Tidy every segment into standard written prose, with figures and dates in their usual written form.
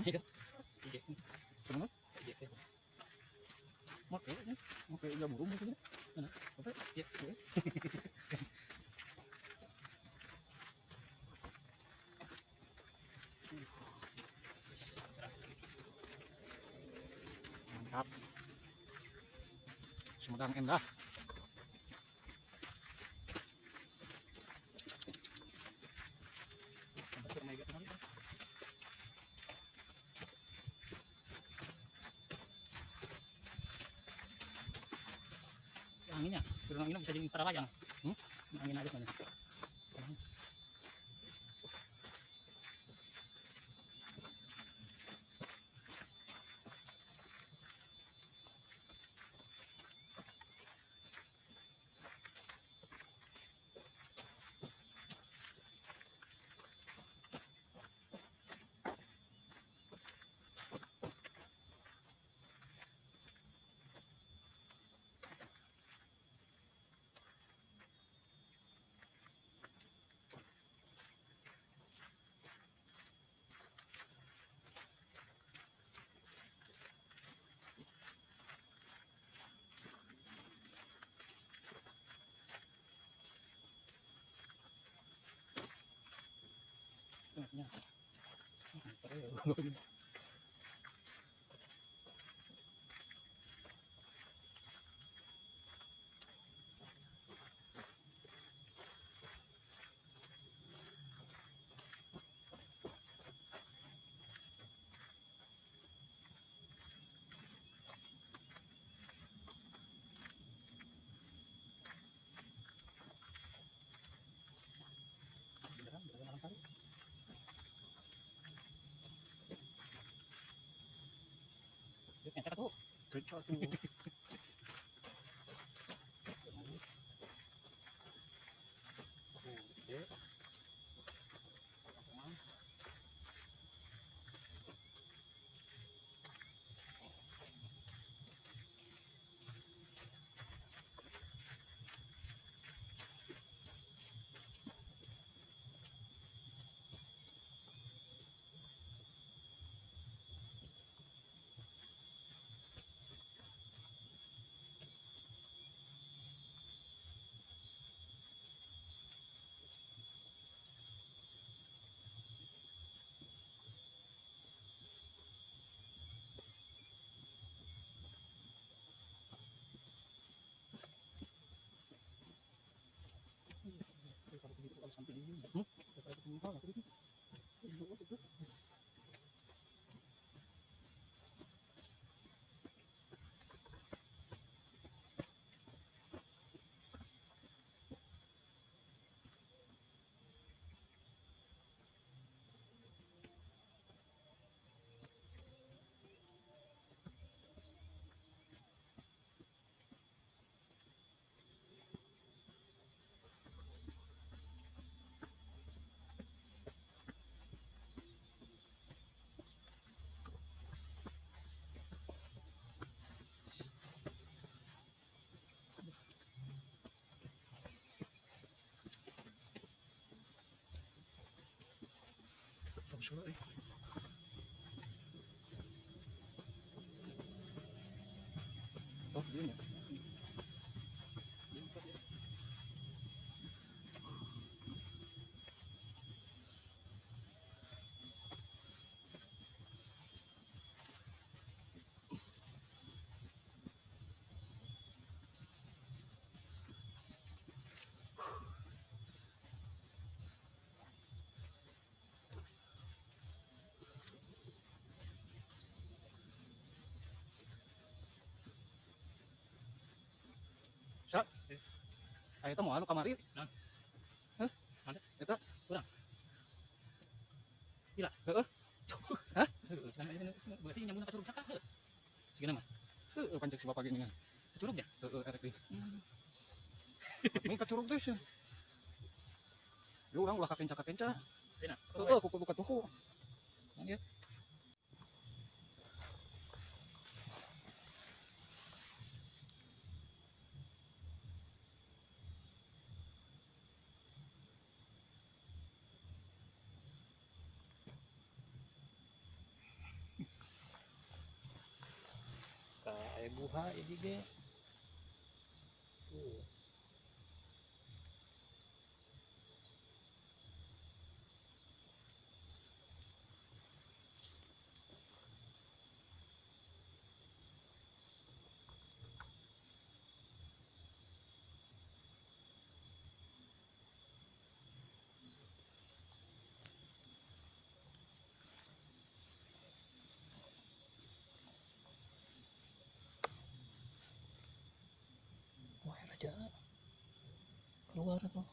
Iya. Iya. Kemana? Iya. Make, make ya burung maksudnya. Mana? Apa? Iya. Mantap. Sumedang endah. Anginnya, turun anginnya bisa jadi para layang. Hmm? Angin aja mana? Ya. Kenca tuh. Kenca tuh. Oke. Absolutely. Oh, dia. Sa, ayo itu mau anu kamari. Nah. Hah? Mana? Eta kurang. Gila. Heeh. Hah? Heeh, sekarang berarti nyambung ka curug saka heuh. Sigana mah. Heeh, pancek si bapak gini kan. Ka curug ya? Heeh, erek deui. Ming ka curug teh. Yo urang ulah kakenca-kakenca. Dena. Heeh, kuku buka tuku. Nah, ya. Guha ini ge. Tuh. Raja keluar tuh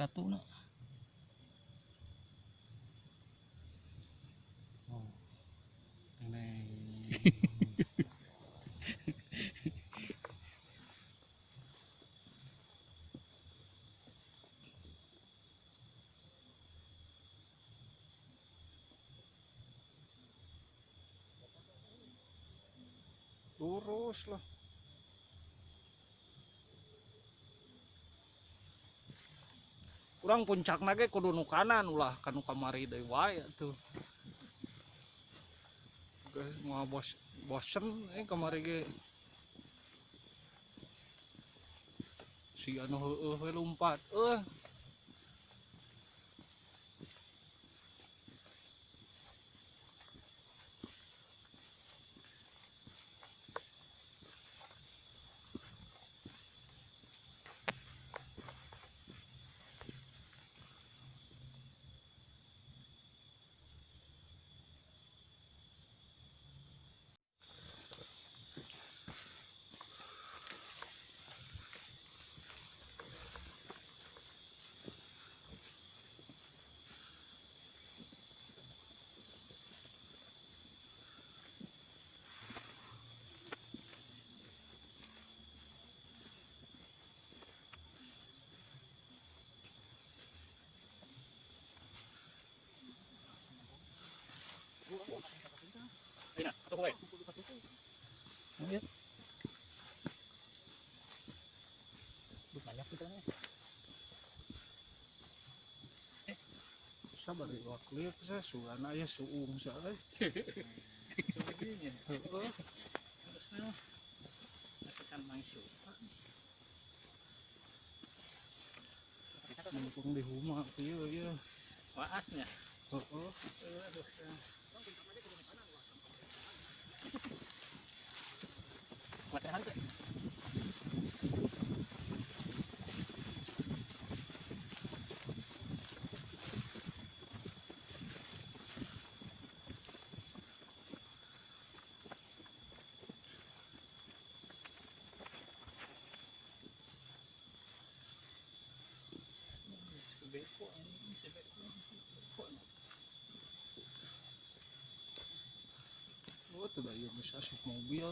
ratu nak. Oh, ini lurus lah. Urang puncakna ge kudu nu kanan ulah kanu kamari deui wae atuh. Geus moal bosen kamari ge. Si anu heueuh we lumpat eueuh. Banyak gitu nih. Sabar di waktu saya sugan aya suung saya. Suungnya. Heeh. Harusnya asa can mangsiu. Mumpung di huma kieu ieu. Waasnya. Heeh. Aduh. Mati hari tuh. Beko ini si beko. Oh, tuh dah bisa asup mobil.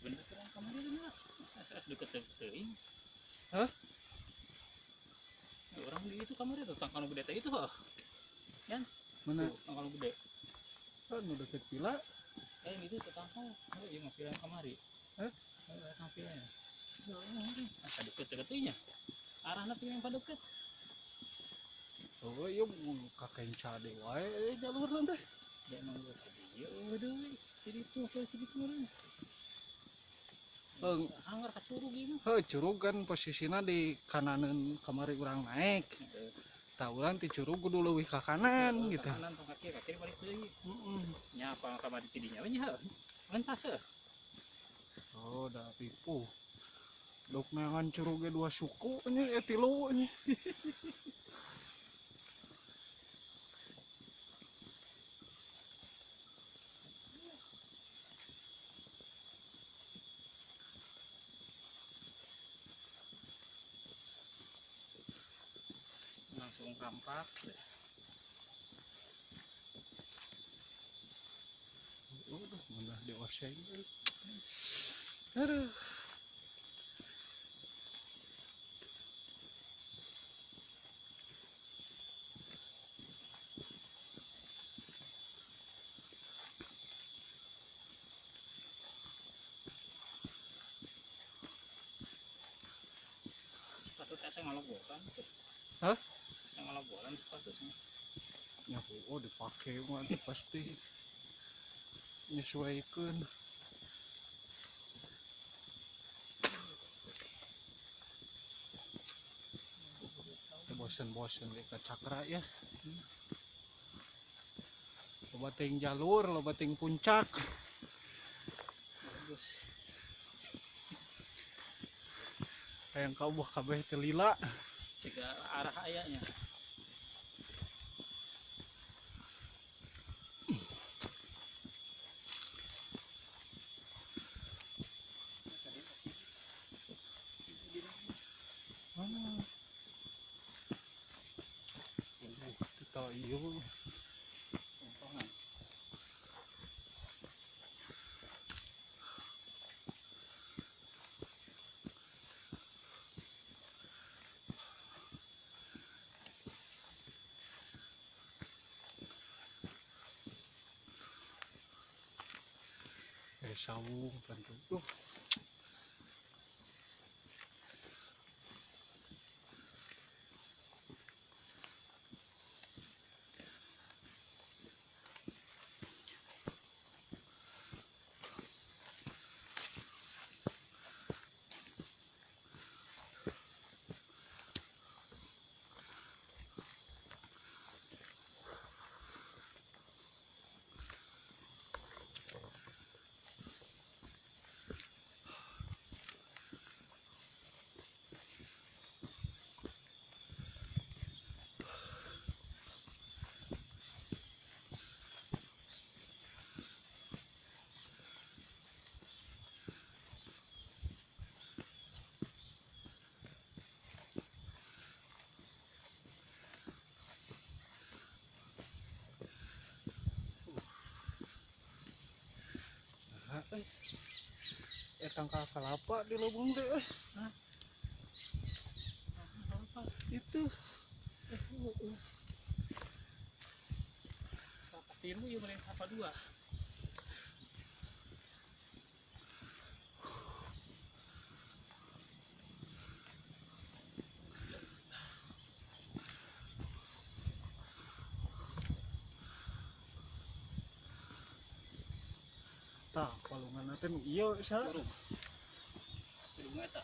Bener terang kamari mah. Asa deket teuing. Hah? Orang di itu kamari tuh tangkalan gede teh itu heuh. Yan. Mana? Tangkalan gede. Kan nu deket pila. Gitu tuh tangkal. Oh, ieu mah pila kamari. Hah? Heeh, tang pilanya. Asa deket teuing nya. Arahna pila yang deket. Oh, ieu ka kenca deui wae jalurna teh. Da emang geus tadi ieu deui. Jadi tuh ke situ meureun. Anggar ka curug ieu mah. Heuh, curug kan posisina di kananeun kamari urang naik. Tah urang ti curug kudu leuwih ka kanan gitu. Kanan tong ka kiri balik deui. Heeh. Nya apa kamari ti dinya we nya heuh. Mentas heuh. Oh, da pipuh. Dok neangan curugnya dua suku nya tilu nya. Langsung rampak. Udah, mana dewasa ini. Aduh. ngalobokan. Hah? Bisa ngalobokan sepatunya. Ya, oh dipakai mah pasti nyesuaikan. Bosen-bosen ke Cakra ya. Loba ting jalur, loba ting puncak. Bagus. Hayang kaubuh kabeh teu lila. Jika arah ayahnya. Mana? Iya. Sawung tentu. Tangkal kelapa di lubang teh. Hah? Kelapa itu. Kelapa tilu ya boleh kelapa dua. Tah, palungan teh nu ieu sa. Burung eta.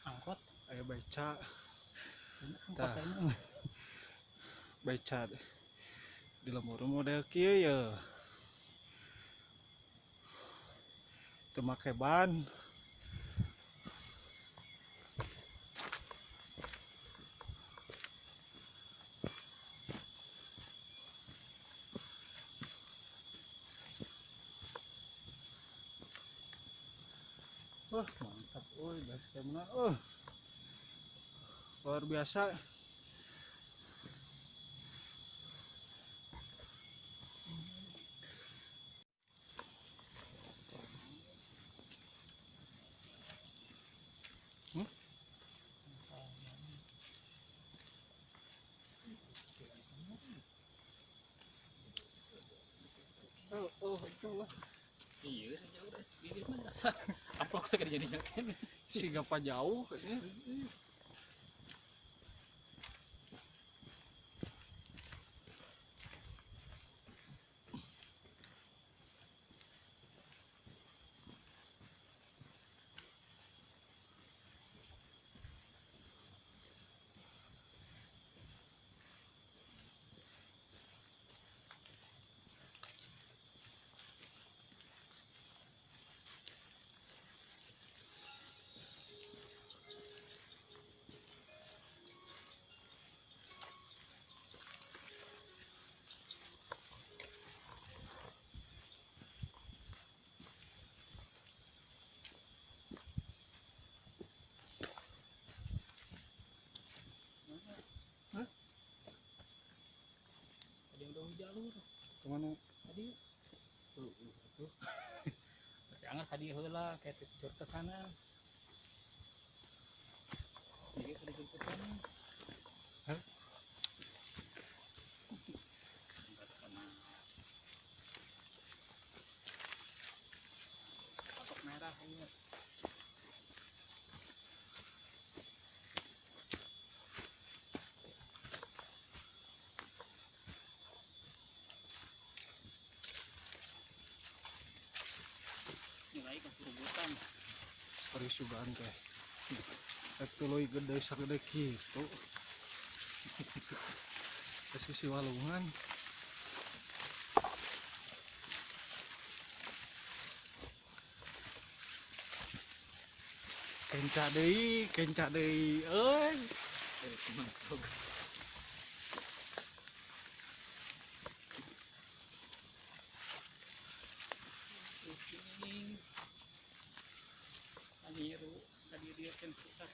Angkot aya beca. Tah. Beca. Di lembur model kieu ya. Teu make ban. Wah, mantap euy, base campna euy. Luar biasa. Oh, itulah. Iya, jauh deh. Gini mah asa. Amplok teh jadi kene. Siga pa jauh kayaknya. Kemana? Tadi. Tuh. Berarti Urang ka dieu heula kayak curug ke kanan. Jadi ke curug ke kanan. Hah? Patok merah ini. Mulai ke perebutan. Perisugan teh. Rek tuluy gede sagede kitu. Ke sisi walungan. Kenca deui euy. Mantap. Kucing. Anyiru tadi dia kan susah.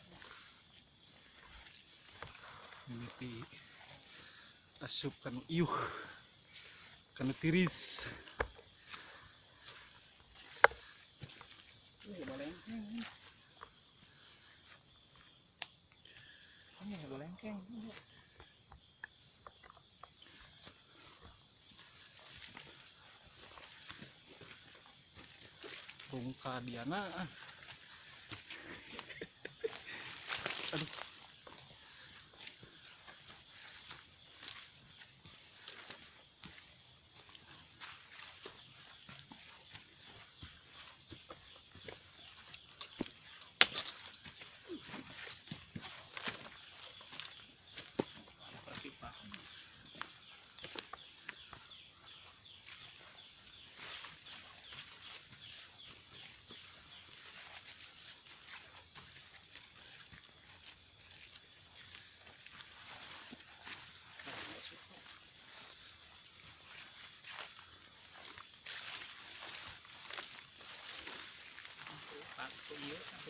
Mimiti asup kanu iuh. Kanu tiris. Ini balengkeng. Ini balengkeng. Rungka diana. Aduh.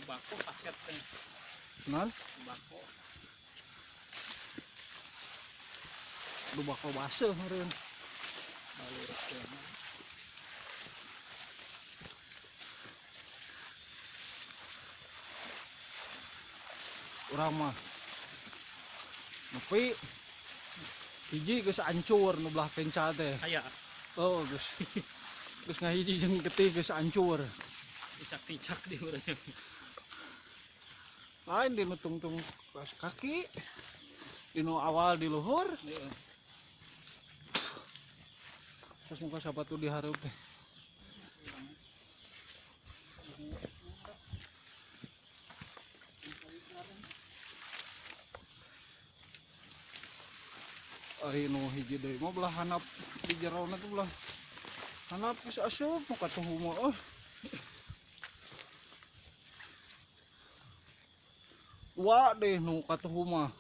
Bako paket teh. Naon? Bako. Lu bako baseuh meureun. Balur teh. Urang mah nepi hiji geus ancur nu belah kenca teh. Aya. Oh, geus. Geus ngahiji jeung getih geus ancur. Ticak-ticak di urang. Lain di nu tungtung kaki, di nu awal di luhur. Terus muka sepatu dihareup teh. Ari nu hiji deui mah belah handap di jerona tuh belah handap geus asup muka tuhu mah euy. Dua deh nu katuhu mah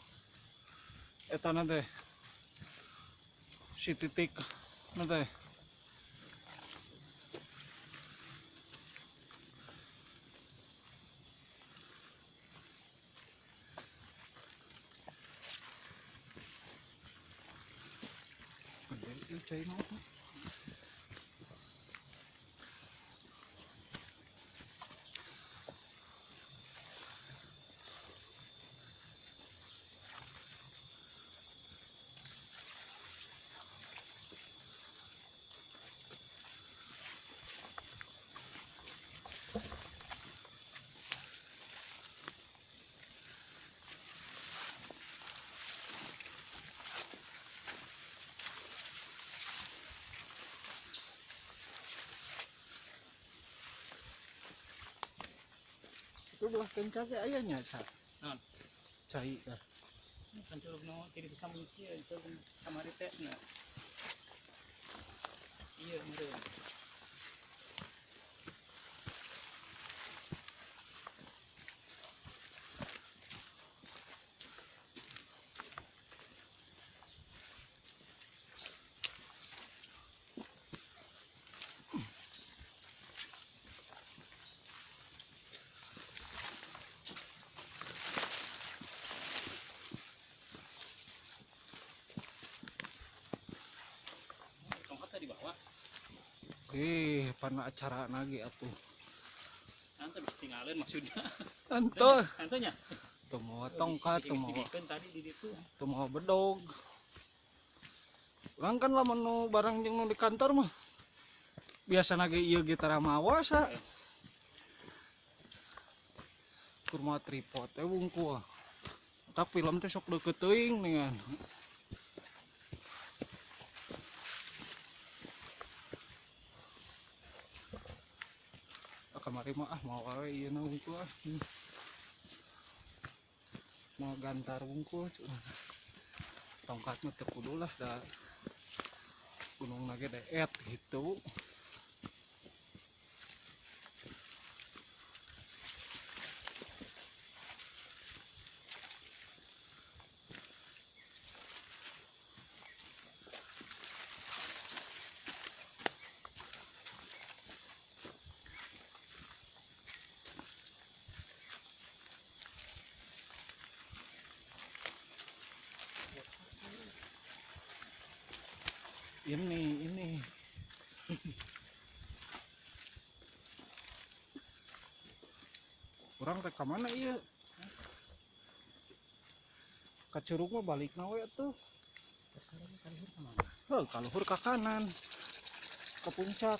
etana teh si titik na teh. Gede ieu cai mah. Itu belah kenca ge aya nya sa. Naon? Cai tah. Kan curug nu ti disambung kieu, curug kamari teh nya. Ieu meureun. Ih, pana acara lagi atuh. Kanan teh bisa tinggalin maksudnya. Ento. Entonya. Tuh mau tongkat, tuh mau. Tadi di ditu. Tuh mau bedog. Urang kan lamun nu barang jeung nu di kantor mah biasana ge ieu ge tara mawa sa. Kurma tripod teh wungkul. Tak film teh sok deukeut teuing dengan. Kamari mah ah mau wae ieu na wungkul ah. Mau gantar wungkul tongkat mah teu kudu lah da gunung nage deet gitu. Ini kurang rek ka mana ieu? Ka curug mah balikna we atuh. Heuh, ka luhur ka kanan. Ka puncak.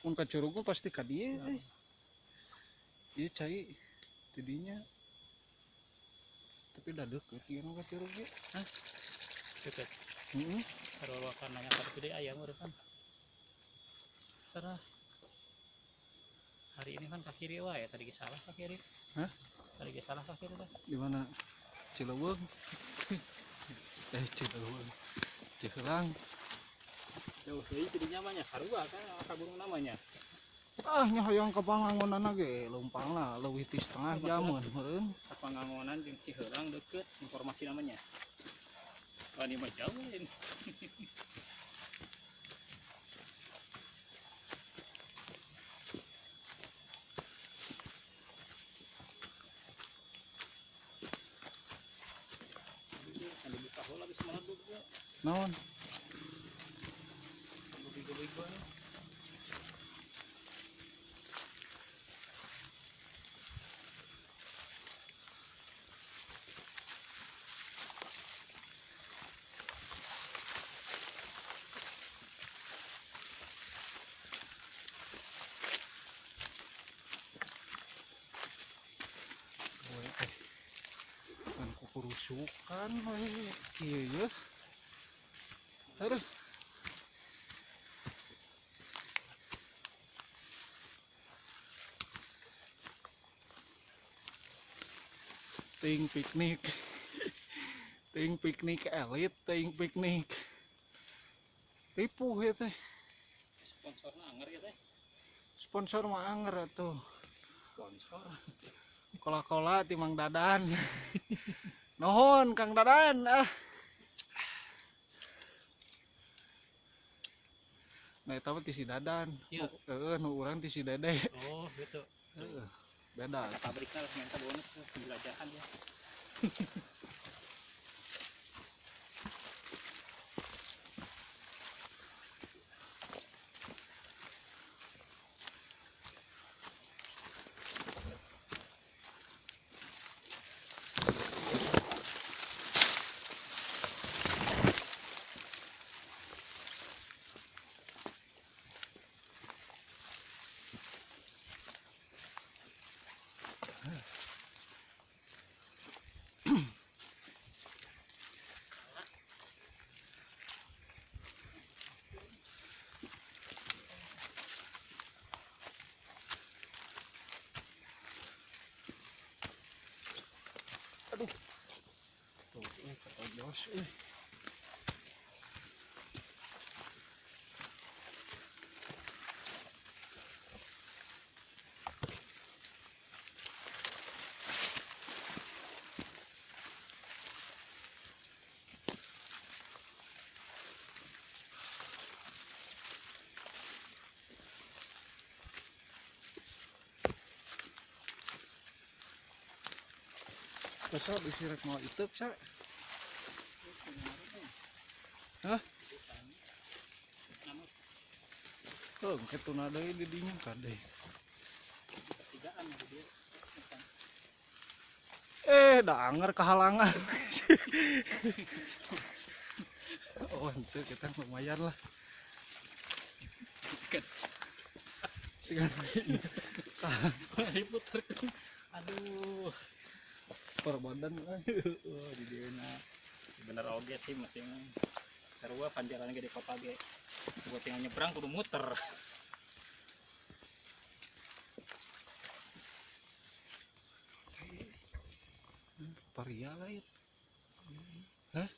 Mun ka curug mah pasti ka dieu euy. Ieu cai tidinya. Tapi udah deukeut ieu mah ka curug ge. Hah? Deket. Heeh. Sarua nanya ka gede ayam udah kan. Serah. Hari ini kan ke kiri wae, tadi ge salah ke kiri. Hah? Tadi ge salah ke kiri teh. Di mana? Cileuweung. Cileuweung. Ciheulang. Jauh deui jadinya mah nya sarua kan ka gunung namanya. Ah nya hoyong ka Pangangonan ge leumpangna leuwih ti setengah jaman meureun. Ka Pangangonan jeung Ciheulang deket informasi namanya. Wah, ini mah jauh ini. Dibuka heula bisa meleduk ge. Naon? Kurusukan we kieu ye. Aduh. Ting piknik. Ting piknik elit, ting piknik. Ripuh ya teh. Sponsorna anger ya teh. Sponsor mah anger atuh. Sponsor. Kola-kola ti Mang Dadan. Nuhun Kang Dadan ah. Nah eta mah ti si Dadan. Iya. Heeh, nu urang ti si Dede. Oh, gitu. Heeh. Beda. Pabriknya harus minta bonus tuh penjelajahan ya. Aduh. Tuh, ketojos euy. Besok disiret mau itu sa. Hah? Tuh, ketuna deui di dinya kade. Tigaan di dieu. Da anger kahalangan. Oh, itu kita lumayan lah. Diputer. Aduh. Perbadan di dieu na. Bener oge sih masih sarua panjalan ge di kota ge. Gua tinggal nyebrang kudu muter. Paria lain. Hah?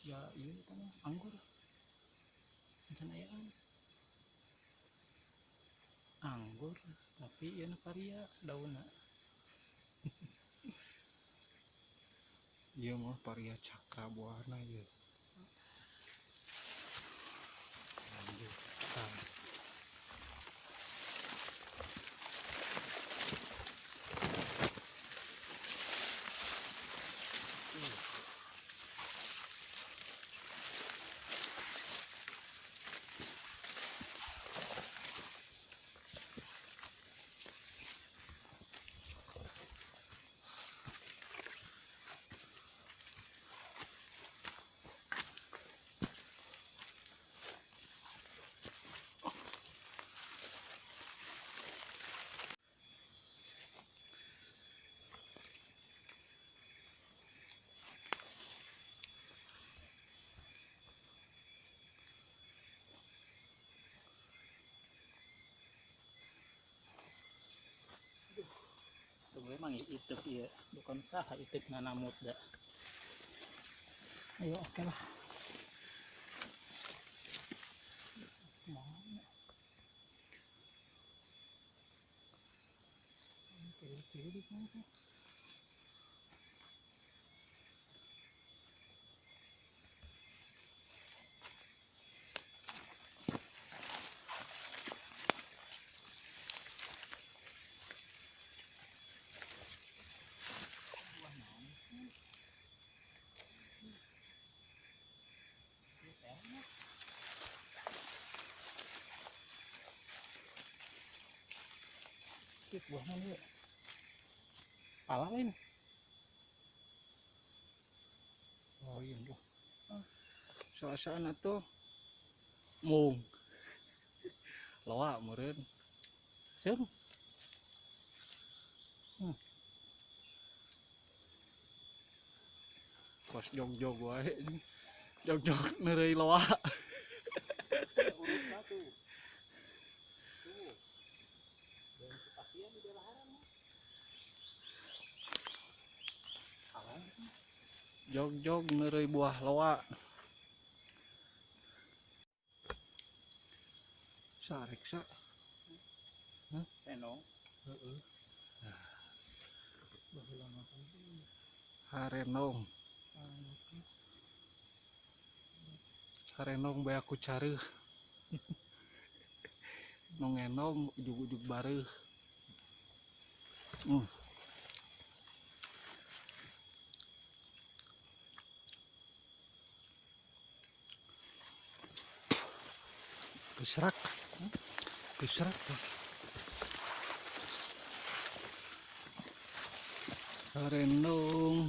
Ya iya itu mah anggur. Encan ayaan. Anggur tapi ieu paria daunna. Ieu mah paria cakra buahna ieu. Lanjut. Tah. Memang itu iya bukan saha itu nganamut dah. Ayo oke lah. Mana? Pilih-pilih mana? Buahnya nih pala lain. Oh iya tuh. Suasana tuh mung loa meureun seum. Kos jog-jog wae. Jog-jog neureuy loa. Jog-jog neureuy buah loa. Sarek sa. Hah? Senong. Heeh. Nah. Harenong. Harenong bae aku careuh. Nu ngenong ujug-ujug bareuh. Gesrak, gesrak tuh. Harenong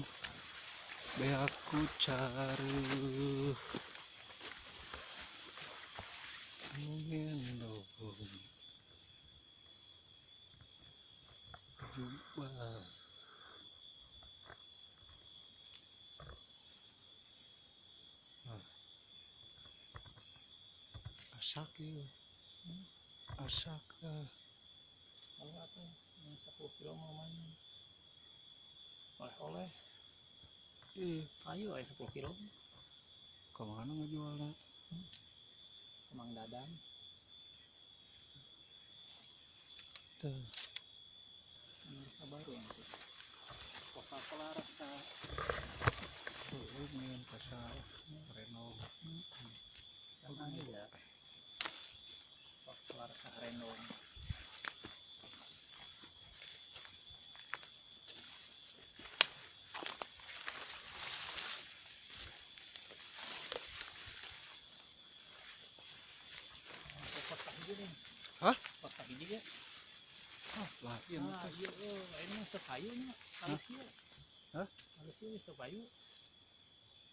beaku careuh. Ngendong jumpa. Asak ya, asak. Kalau apa yang 10 kilo mau main oleh-oleh, ayo 10 kilo. Kemana ngejualnya? Ke Mang Dadang. Tuh. Rasa baru yang itu. Coca-Cola rasa. Tuh, ini rasa Reno. Sama aja. Coca-Cola rasa Reno. Hiji deh. Hah? Pos kahiji ge. Ah, lain Ah, teh. iya euy, ini mah teu payu nya. Halus ieu. Hah? Halus ieu geus teu payu.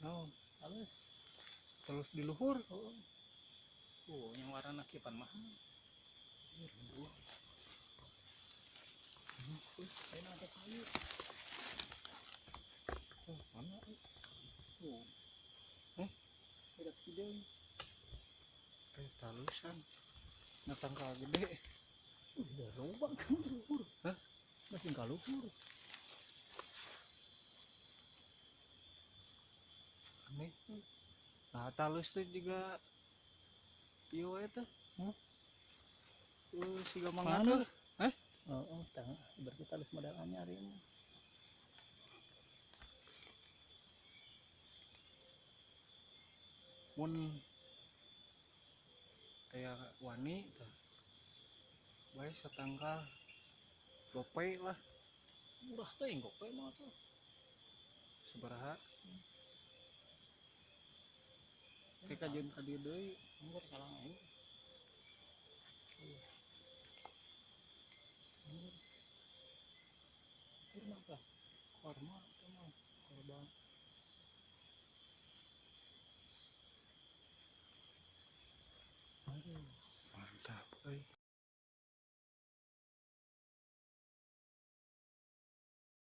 Naon? Halus. Terus di luhur. Heeh. Yang warna kieu pan mahal. Aduh. Ayeuna teu payu. Oh, mana? Tuh. Eh? Beda hideung. Talusan. Nah, tangkal gede. Udah lubang kan luhur. Hah? Masih ka luhur. Aneh. Nah, talus teh juga ieu wae teh. Hah? Siga mangga Mana? teh. Hah? Oh, tah berarti talus modal anyar ieu mah. Mun aya wani tah. Bae satangkal gope lah. Murah teh gope mah tuh. Sabaraha? Kayak kajian ka dieu deui. Anggur kalang aing. Anggur. Kurma apa? Korma itu mah korban. Aduh, Mantap euy.